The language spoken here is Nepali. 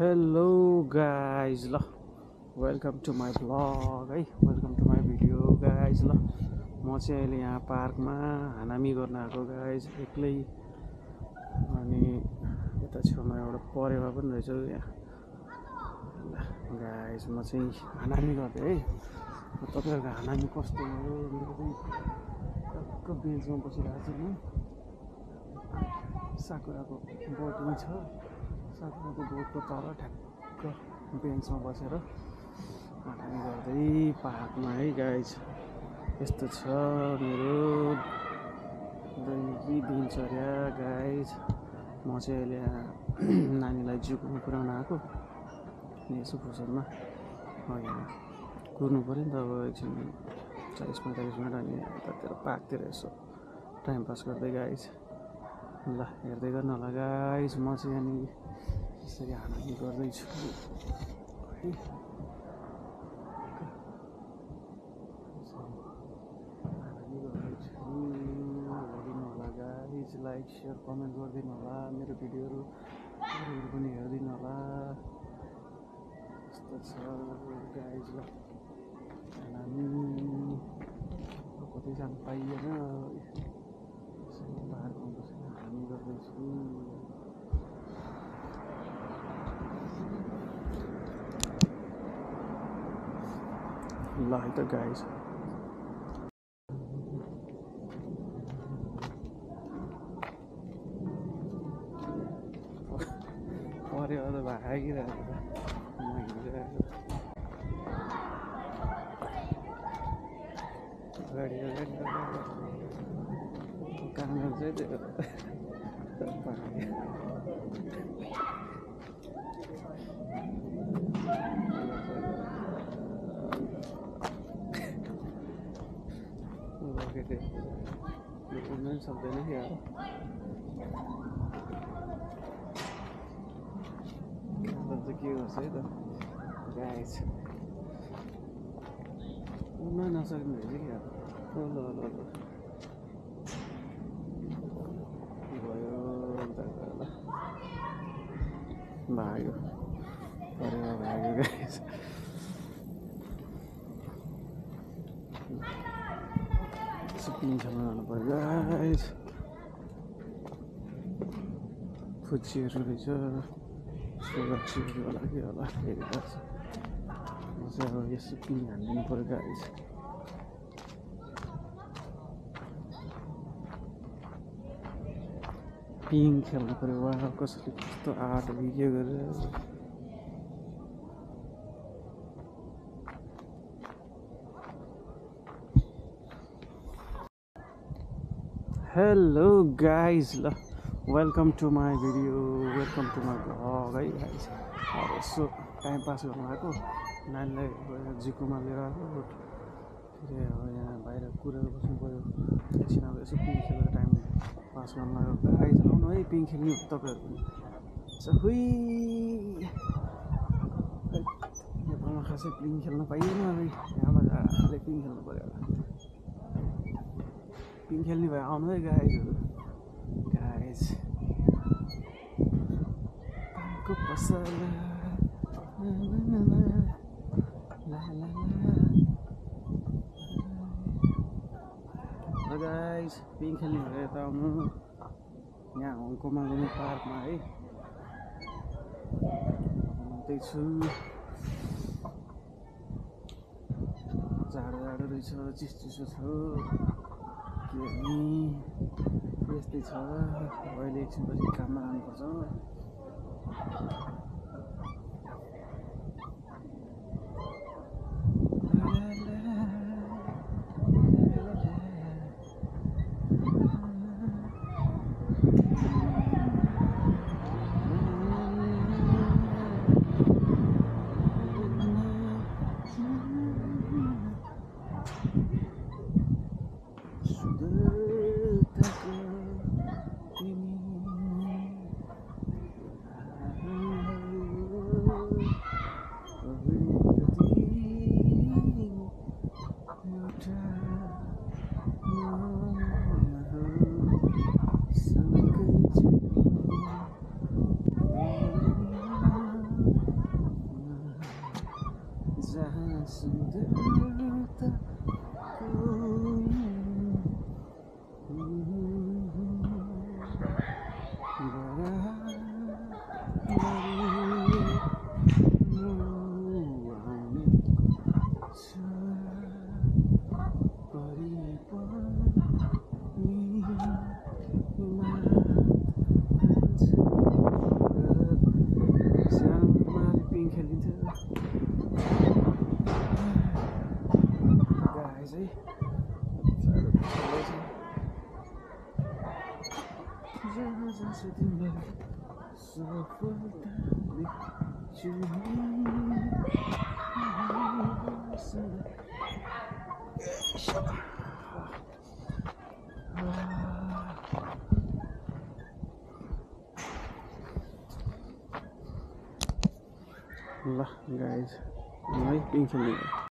हेलो गाइज ल वेलकम टु माई ब्लग है welcome to my video guys ल म चाहिँ अहिले यहाँ पार्कमा हानामी गर्न आएको गाइज एक्लै। अनि यता छेउमा एउटा परेवा पनि रहेछ यहाँ गाइज। म चाहिँ हानामी गर्थेँ है। तपाईँहरूको हानामी कस्तो हो? मेरो चाहिँ टक्क बेन्चमा बसिरहेको छु म। साकुराको बोट पनि छ, साकुराको बोटको तल ठ्याक्क बेन्चमा बसेर हानामी गर्दै पार्कमा है गाइज। यस्तो छ मेरो दैनिकी दिनचर्या गाइज। म चाहिँ अहिले नानीलाई जूमा पुऱ्याउन आएको अनि यसो फुर्सदमा यहाँ कुर्नु पऱ्यो नि त। अब एकछिन 40-45 मिनट अनि यतातिर पार्कतिर यसो टाइम पास गर्दै गाइज। ल हेर्दै गर्नु होला गाइज। म चाहिँ अनि यसरी हानामी गर्दैछु है। हानामी गर्दैछु, हेरिदिनु होला गाइज। लाइक सेयर कमेन्ट गरिदिनु होला। मेरो भिडियोहरू पनि हेरिदिनु होला। यस्तो छ गाइज। ल हानामी कतै जानु पाइएन, पार्कमा बसेर हानामी गर्दैछु। ल है त गाइज। पऱ्यो त भागिरहेको त म हिँडिरहेको अगाडि अगाडि कामहरू चाहिँ त्यो उड्नु पनि सक्दैन कि अब चाहिँ के गर्छ है त गाइज। उड्न नसक्ने रहेछ कि अब ल भयो भाग्यो परेवा भाग्यो गाइज। पिङ खेल्न जानु पर्यो गाइज। फुच्चीहरू रहेछ, सुरक्षीहरू होला के होला हेरिरहेको छ। म चाहिँ अब यसो पिङ हानिदिनु पर्यो गाइज। पिङ खेल्नु पर्यो। वा कसैले कस्तो आर्ट भिडियो गरेर। हेलो गाइज ल welcome to my video, welcome to my blog है गाइज। अब यसो टाइम पास गर्नु आएको, नानीलाई जिकुमा लिएर आएको। फेरि अब यहाँ बाहिर कुरेर बस्नु पऱ्यो एकछिन। अब यसो पिङ खेलेर टाइम पास गर्नु लाग्यो गाइज। आउनु है पिङ खेल्नु तपाईँहरू पनि। हुई नेपालमा खासै पिङ खेल्न पाइएन। अब यहाँ मजाले पिङ खेल्नु पऱ्यो होला। पिङ खेल्ने भयो आउनु है गाइजहरू। गाइज पार्कको पसला गाइज पिङ खेल्ने भयो यता आउनु। यहाँ हङकङमा गएको पार्कमा है छु। जाडो जाडो रहेछ, चिसो छ के नि यस्तै छ। अहिले एकछिनपछि काममा जानुपर्छ। ल गाइज है पिङ खेल्ने